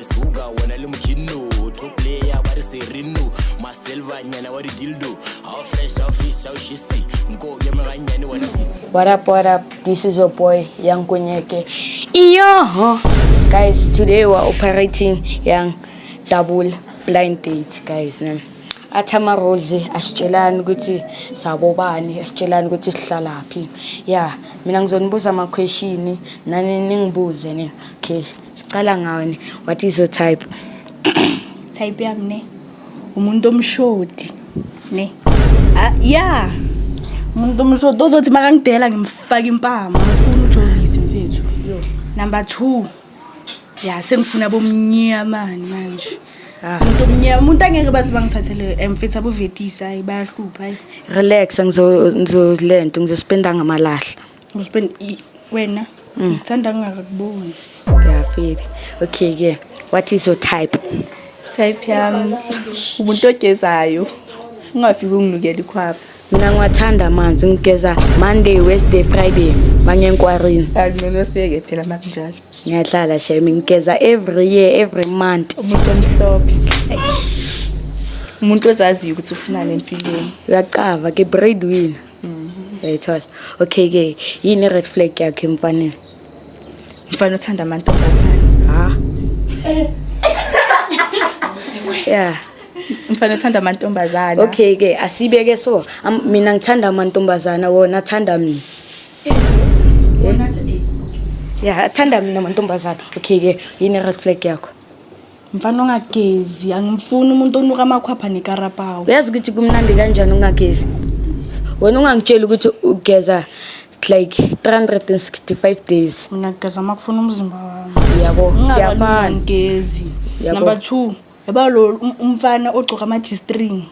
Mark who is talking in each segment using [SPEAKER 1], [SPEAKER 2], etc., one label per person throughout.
[SPEAKER 1] Suka wena le mokhinno top player ba re serino maselva nyana wa di-dildo how fresh how fish how shisi nko ya meganyane wena sisi.
[SPEAKER 2] What up, what up? This is your boy, Young Konyeke. Iyo! Guys, today we're operating Young Double Blind Date, guys. Ne? Athi ama-rules, asitshelani ukuthi sabobani, asitshelani ukuthi sihlalaphi. Yeah, mina ngizonibuza ama-question, nani ningibuze ne. Okay, sicala ngawe ne. What is your type?
[SPEAKER 3] Type yami ne, umuntu omshoti ne. Ah, ya, umuntu omshoti ozothi makangidela ngimfaka impama. Ngifuna ujovisi, mfethu. Number two, ya, sengifuna bomnyamani manje.
[SPEAKER 2] Ah.
[SPEAKER 3] Umuntu omnyama, umuntu angeke baze bangithathele, mfethu, abovetisa, hayi, bayahlupha, hayi.
[SPEAKER 2] Relax, ngizolento, ngizospenda ngamalahla.
[SPEAKER 3] Uspend wena ngithanda ngingakakuboni.
[SPEAKER 2] Yeah, feel. Okay, ke. What is your type?
[SPEAKER 4] Type yami umuntu ogezayo, ungafiki unginukela ikhwapha.
[SPEAKER 2] Mina ngiwathanda amanzi, ngigeza Monday, Wednesday, Friday, mangenkwarini.
[SPEAKER 4] Akungcono siyeke phela makunjalo.
[SPEAKER 2] Ngiyadlala shame, ngigeza every year, every month.
[SPEAKER 4] Umuntu omhlophe, umuntu ozaziyo ukuthi ufunani empilweni.
[SPEAKER 2] Uyacava ke, breadwinner. Uyayithola. Okay ke, yini red flag yakho emfaneni?
[SPEAKER 4] Mfana othanda amantombazane.
[SPEAKER 2] Ha? Yeah.
[SPEAKER 4] Mfana othanda amantombazana.
[SPEAKER 2] Okay ke, asibeke so. Mina ngithanda amantombazana, wona athanda mina. Yeah, athanda mina amantombazana. Okay ke, yini red flag yakho?
[SPEAKER 3] Mfana ongagezi, angimfuni umuntu onuka amakhwapha nekarapawo.
[SPEAKER 2] Uyazi ukuthi kumnandi kanjani ungagezi? Wena ungangitsheli ukuthi ugeza like 365 days.
[SPEAKER 3] Mina ngigeza uma kufuna umzimba wami.
[SPEAKER 2] Yabo, siyafana.
[SPEAKER 3] Ngigezi.
[SPEAKER 2] Yabo.
[SPEAKER 3] Number two, yaba lo umfana ogcoka ama-G-string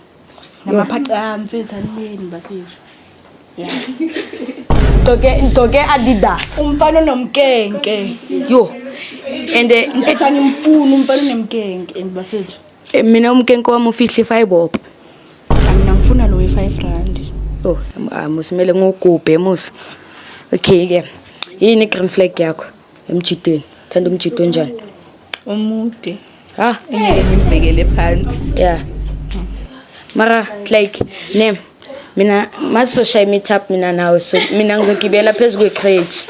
[SPEAKER 3] namaphaca. Ah, mfethu, alibeni bafethu, ya.
[SPEAKER 2] Ngigqoke Adidas.
[SPEAKER 3] Umfana onomkenke.
[SPEAKER 2] Yo, and
[SPEAKER 3] Mfethu, angimfuni umfana onemkenke, and bafethu,
[SPEAKER 2] mina umkenke wami ufihle five.
[SPEAKER 3] Mina ngifuna lo we-R5.
[SPEAKER 2] Oh, ah, musimele ngugubhe musi. Okay ke, yini i-green flag yakho emjidweni? Thanda umjido onjani?
[SPEAKER 4] Umude.
[SPEAKER 2] Ha?
[SPEAKER 4] Engeke ngimbhekele phansi.
[SPEAKER 2] Yeah, mara like ne, mina masizoshaya i-meet-up mina nawe, so mina ngizogibela phezu kwe-crate,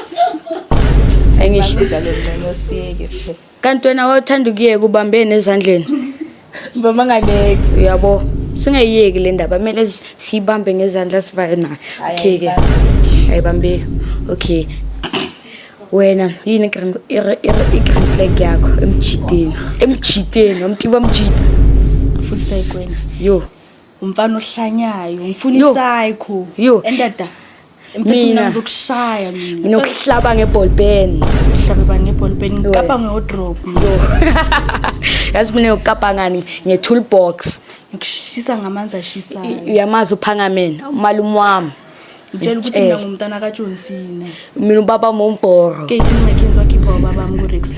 [SPEAKER 2] angisho?
[SPEAKER 4] Makunjalo ngcono siyeke phela.
[SPEAKER 2] Kanti wena wawuthanda ukuyeka ubambene ezandleni.
[SPEAKER 4] Bama nganex.
[SPEAKER 2] Uyabo, singayiyeki le ndaba, kumele siyibambe ngezandla sivaye nayo. Okay ke, ayibambeki. Okay, wena yini i-green flag yakho emjideni umtiba mjida?
[SPEAKER 3] Futhi wena.
[SPEAKER 2] Yo.
[SPEAKER 3] Umfana ohlanyayo, ngifuna
[SPEAKER 2] Yo.
[SPEAKER 3] i-psycho.
[SPEAKER 2] Yo.
[SPEAKER 3] Endoda, mfethu, mina
[SPEAKER 2] Mina.
[SPEAKER 3] ngizokushaya mina.
[SPEAKER 2] Mina ukuhlaba nge-ball pen.
[SPEAKER 3] Hlabe bani nge-ball pen? Ngikapa nge-wardrobe.
[SPEAKER 2] Yazi mina ngiyokapa ngani? Nge-toolbox.
[SPEAKER 3] Ngikushisa ngamanzi ashisayo.
[SPEAKER 2] Uyamazi uphangameni, umalume wami.
[SPEAKER 3] Ngitshela ukuthi
[SPEAKER 2] Ngitshele.
[SPEAKER 3] mina ngumntana kaJohn Cena.
[SPEAKER 2] Mina ubaba mombhoro.
[SPEAKER 3] Gayton McKenzie wakhipha ubabami ku-Rex.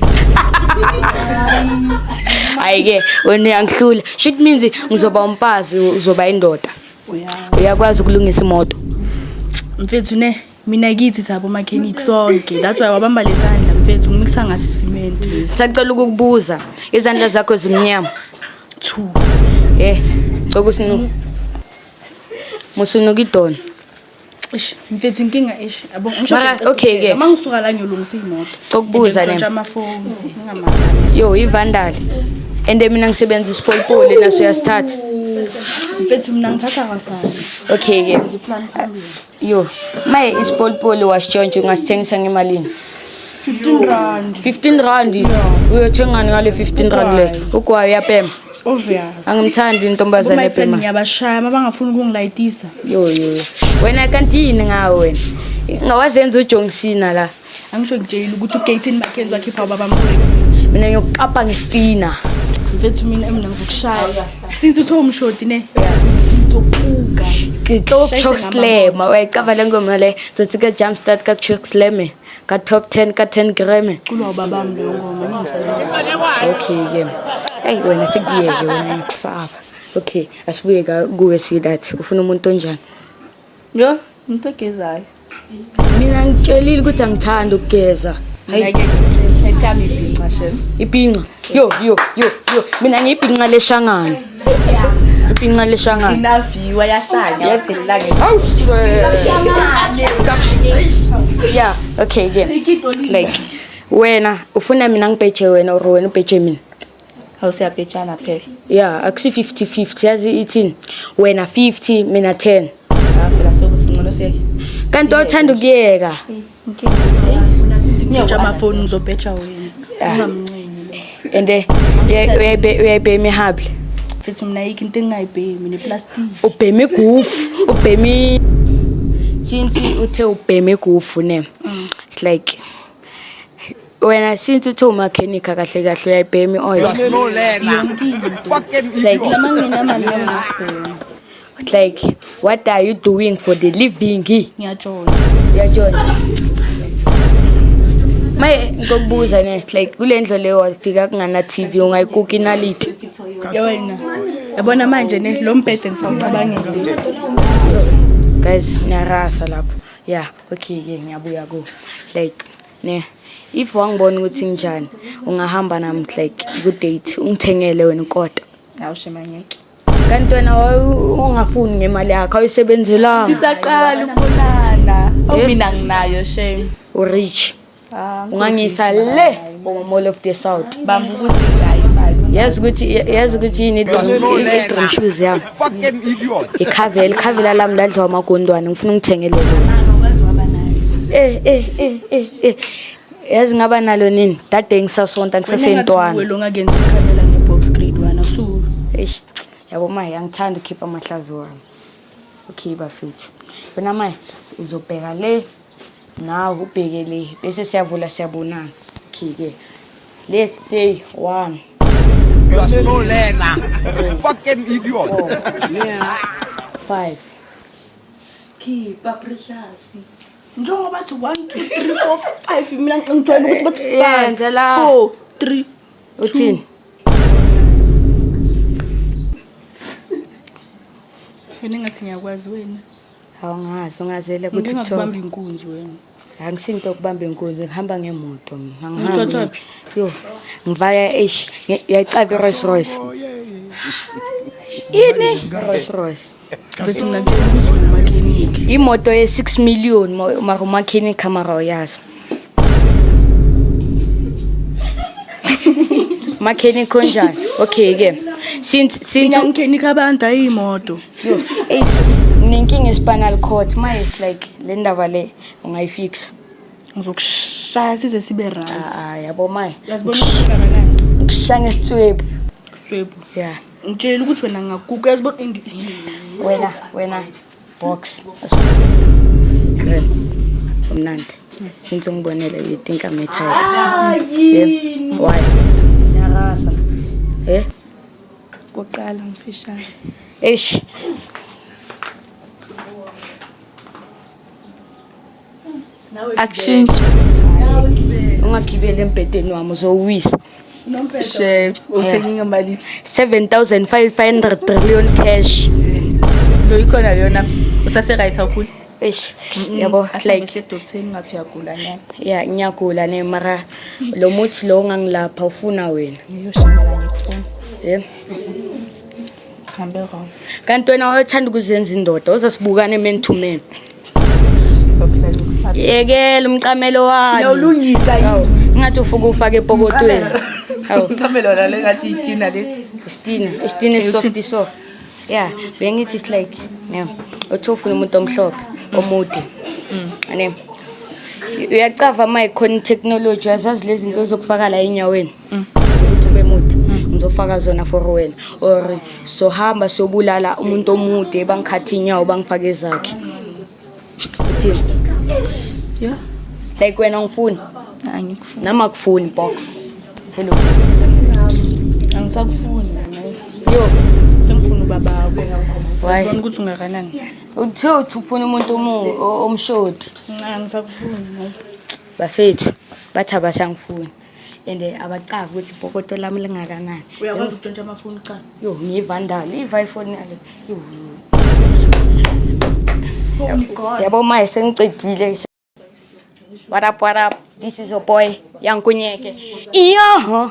[SPEAKER 2] Hayi-ke wena uyangihlula. Shit means ngizoba umfazi, uzoba indoda.
[SPEAKER 3] Uya.
[SPEAKER 2] Uyakwazi ukulungisa imoto?
[SPEAKER 3] Mfethu ne, mina kithi sabo mechanic sonke. That's why wabamba lesandla, mfethu, ngimikisa ngaso isimenti.
[SPEAKER 2] Sacela ukukubuza, izandla zakho zimnyama?
[SPEAKER 3] Two.
[SPEAKER 2] Cokusinu musunuka idona.
[SPEAKER 3] Ish, mfethu, inkinga, ish. Yabo,
[SPEAKER 2] Mara, okay ke.
[SPEAKER 3] Uma ngisuka la ngiyolungisa imoto.
[SPEAKER 2] Cokubuza ne.
[SPEAKER 3] Ngitshontsha amafoni. Ngingamanga.
[SPEAKER 2] Yo, ivandali, and mina ngisebenzisa isipolipoli, naso uyasithatha.
[SPEAKER 3] Mfethu, mina ngithatha kwasana.
[SPEAKER 2] Okay ke.
[SPEAKER 3] Plan phambili.
[SPEAKER 2] Yo, maye isipolipoli wasitshontsha, ungasithengisa ngemalini?
[SPEAKER 3] R15.
[SPEAKER 2] R15? Uyothengani ngale R15 le? Ugwayo, uyapema?
[SPEAKER 3] Obvious.
[SPEAKER 2] Angimthandi intombazane
[SPEAKER 3] My friend,
[SPEAKER 2] epema.
[SPEAKER 3] ngiyabashaya uma bangafuni ukungilayitisa.
[SPEAKER 2] Yo yo, wena kanti yini ngawe wena? Ngawazenza uJongsina la.
[SPEAKER 3] Angisho ngitshelile ukuthi uGayton McKenzie wakhipha ubaba ku-Rex.
[SPEAKER 2] Mina ngiyokukapa ngestina.
[SPEAKER 3] Mfethu, mina ngizokushaya. Since uthe umshoti ne. Ngizokuka.
[SPEAKER 2] Ke tlo choke slam. Uyayicava le ngoma le, tsotsi ka jump start ka choke slam ka top 10 ka 10 gram.
[SPEAKER 3] Culwa ubabami leyo ngoma, ngingahlali.
[SPEAKER 2] Okay ke, eyi wena, sekuyeke wena, ngikusaba. Okay, asibuye kuwe, sweetheart, ufuna umuntu onjani?
[SPEAKER 4] Yo, umuntu ogezayo.
[SPEAKER 2] Mina ngitshelile ukuthi angithandi ukugeza.
[SPEAKER 4] Mina
[SPEAKER 2] Hayi.
[SPEAKER 4] ke ngitshela, type yami ibhinca. shem.
[SPEAKER 2] Ibhinqa. Yo yo yo yo. Mina ngiyibhinqa leshangane. Ibhinqa leshangane.
[SPEAKER 4] Inaviwa yahlanya yagcina nge.
[SPEAKER 2] Hawu. Yeah, okay ke. Like wena ufuna mina ngibheje wena or wena ubheje mina?
[SPEAKER 4] Hawu siyabhejana phela.
[SPEAKER 2] Yeah, akusi 50 50 yazi ithini? Wena 50 mina 10.
[SPEAKER 4] Ah phela sokusingcono siyeke.
[SPEAKER 2] Kanti othanda ukuyeka.
[SPEAKER 3] Ngitshintsha amafoni ngizobheja wena. Ungamncengi lo.
[SPEAKER 2] And uyayibhema ihabli.
[SPEAKER 3] Mfethu mina ayikho into engingayibhemi neplastiki.
[SPEAKER 2] Ubhema igufu, ubhema since uthe ubhema igufu ne. It's like wena since uthe umakhenika kahle kahle uyayibhema i-oil. It's like
[SPEAKER 3] Noma ngingenamali ngiyakubhema.
[SPEAKER 2] it's like what are you doing for the living?
[SPEAKER 3] Ngiyatshona.
[SPEAKER 2] Uyatshona. Maye ngikubuza ne it's like kule ndlu leyo wafika kungana TV ungayikuka inaliti.
[SPEAKER 3] Ya wena. Yabona manje ne lo mbhede ngisawucabangela.
[SPEAKER 2] Guys, niyarasa lapho. Yeah, okay ke ngiyabuya ku. Like ne if wangibona ukuthi nginjani ungahamba nami like ku date ungithengele wena ukota.
[SPEAKER 4] Hawu shem angeke.
[SPEAKER 2] Kanti wena ungafuni ngemali yakho ayisebenzelanga.
[SPEAKER 4] Sisaqala ukubonana. Awu
[SPEAKER 2] Eh?
[SPEAKER 4] mina nginayo shem.
[SPEAKER 2] Urich.
[SPEAKER 4] Ah,
[SPEAKER 2] Ungangisa le boma Mall of the South.
[SPEAKER 4] Bamba ukuthi nginayo imali.
[SPEAKER 2] Yazi ukuthi yini i-dream shoes yami. Ikhavela, ikhavela lami ladliwa amagondwane ngifuna ungithengele lona.
[SPEAKER 3] Akwazi waba nayo.
[SPEAKER 2] Eh eh eh eh eh. Yazi ngaba nalo nini? Dade ngisasonta ngisasentwana.
[SPEAKER 3] Wena ongakenza ikhamera ngebox grade 1 akusuku.
[SPEAKER 2] Eish, yabo maye angithandi ukukhipha amahlazo wami. Okay bafethu. Wena maye uzobheka le nawe ubheke le bese siyavula siyabonana. Okay ke. Let's say 1
[SPEAKER 5] You are no learner. Fucking idiot.
[SPEAKER 2] 4 5.
[SPEAKER 4] Khipha precious.
[SPEAKER 3] Njengoba bathi 1 2 3 4 5 mina ngijwayele ukuthi bathi 5
[SPEAKER 2] Yenza la.
[SPEAKER 3] 4 3
[SPEAKER 2] Uthini?
[SPEAKER 3] Wena engathi ngiyakwazi wena.
[SPEAKER 2] Awungazi ungazele ku
[SPEAKER 3] Ngike
[SPEAKER 2] TikTok.
[SPEAKER 3] ngakubamba inkunzi wena.
[SPEAKER 2] Angisinto okubamba inkunzi ngihamba ngemoto mina. Angihambi.
[SPEAKER 3] Uthathaphi?
[SPEAKER 2] Yo, ngivaya eish, ngiyayicaba i-Rolls Royce.
[SPEAKER 3] Yini?
[SPEAKER 2] Rolls Royce.
[SPEAKER 3] Bese mina ngitshela ukuthi wena umakhenikhi.
[SPEAKER 2] Imoto ye-6 million mara umakhenikha mara uyazi. Makhenikha onjani? Okay ke. Since
[SPEAKER 3] Mina ngikhenikha abantu hayi imoto.
[SPEAKER 2] yo, eish, nginenkinga ye-spinal cord. Maye it's like le ndaba le ungayifixa.
[SPEAKER 3] Ngizokushaya size sibe right.
[SPEAKER 2] Ah, yabo maye.
[SPEAKER 3] Uyazibona ukuthi ungakanani?
[SPEAKER 2] Ngikushaya ngesitswebu.
[SPEAKER 3] Swebhu.
[SPEAKER 2] Yeah.
[SPEAKER 3] Ngitshela ukuthi wena ngingakuguga uyazibona
[SPEAKER 2] Wena box. Girl. Umnandi. Since ungibonele you think I'm a type. Yeah. Why? Ngiyarasa. Eh?
[SPEAKER 4] Kuqala ngifishane.
[SPEAKER 2] Eish.
[SPEAKER 4] Akushintshi.
[SPEAKER 2] Ungagibeli embhedeni wami uzowisa.
[SPEAKER 4] Shem, uthenge ngemali.
[SPEAKER 2] 7500 trillion cash.
[SPEAKER 4] Lo ikhona leyona. Usase right awukhulu.
[SPEAKER 2] Eish. Yabo
[SPEAKER 4] like
[SPEAKER 2] like
[SPEAKER 4] sedoktheni ngathi uyagula nyana.
[SPEAKER 2] yeah ngiyagula ne mara lo muthi lo ongangilapha ufuna wena.
[SPEAKER 4] Ngiyoshimela ngikufuna.
[SPEAKER 2] Yeah.
[SPEAKER 4] Hambe wrong.
[SPEAKER 2] Kanti wena uyathanda ukuzenza indoda uzasibukane man to man.
[SPEAKER 4] Baphela ngikusaba.
[SPEAKER 2] Yekela umqamelo wami.
[SPEAKER 4] Ngiyawulungisa
[SPEAKER 2] Hawu, ngathi ufuke ufake epokotweni. Hawu,
[SPEAKER 4] Umqamelo lona lengathi itina lesi.
[SPEAKER 2] isitina, isitina esisoft so. Yeah, bengithi it's like, yeah. Uthi ufuna umuntu omhlophe, omude. Ane. Uyacava my khona technology azazi lezi zinto zokufaka la enyaweni. Ukuthi ube mude. Ngizofaka zona for wena or sohamba siyobulala umuntu omude bangikhatha inyawo bangifake ezakhe. Uthini?
[SPEAKER 4] Yeah.
[SPEAKER 2] Like wena ungifuni?
[SPEAKER 4] Angikufuni.
[SPEAKER 2] Nami akufuni box. Hello.
[SPEAKER 3] Angisakufuni mina.
[SPEAKER 2] Yo,
[SPEAKER 3] Sengifuna ubabakho.
[SPEAKER 2] why?
[SPEAKER 3] Uyazibona ukuthi ungakanani?
[SPEAKER 2] Uthe uthi ufuna umuntu omshoti.
[SPEAKER 3] Nca angisakufuni.
[SPEAKER 2] Bafethu bathi abasangifuni. And abacavi ukuthi ipokoto lami lingakanani.
[SPEAKER 3] Uyakwazi ukutshontsha amafoni kuqala.
[SPEAKER 2] Yo, ngiyivandal, iva iPhone yale. Yo.
[SPEAKER 3] Phone god.
[SPEAKER 2] Yabo maye sengicedile. What up, what up? This is your boy, Yankunyeke. Iyo!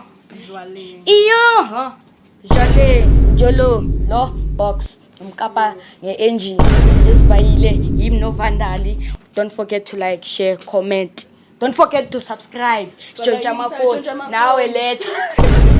[SPEAKER 2] Iyo! Jole, Jolo, lo, box. Mkapa nge-engine. Sesibayile, yimi noVandali. Don't forget to like, share, comment. Don't forget to subscribe. Sitshontsha amafoni.
[SPEAKER 3] Sitshontsha amafoni.
[SPEAKER 2] Nawe letha.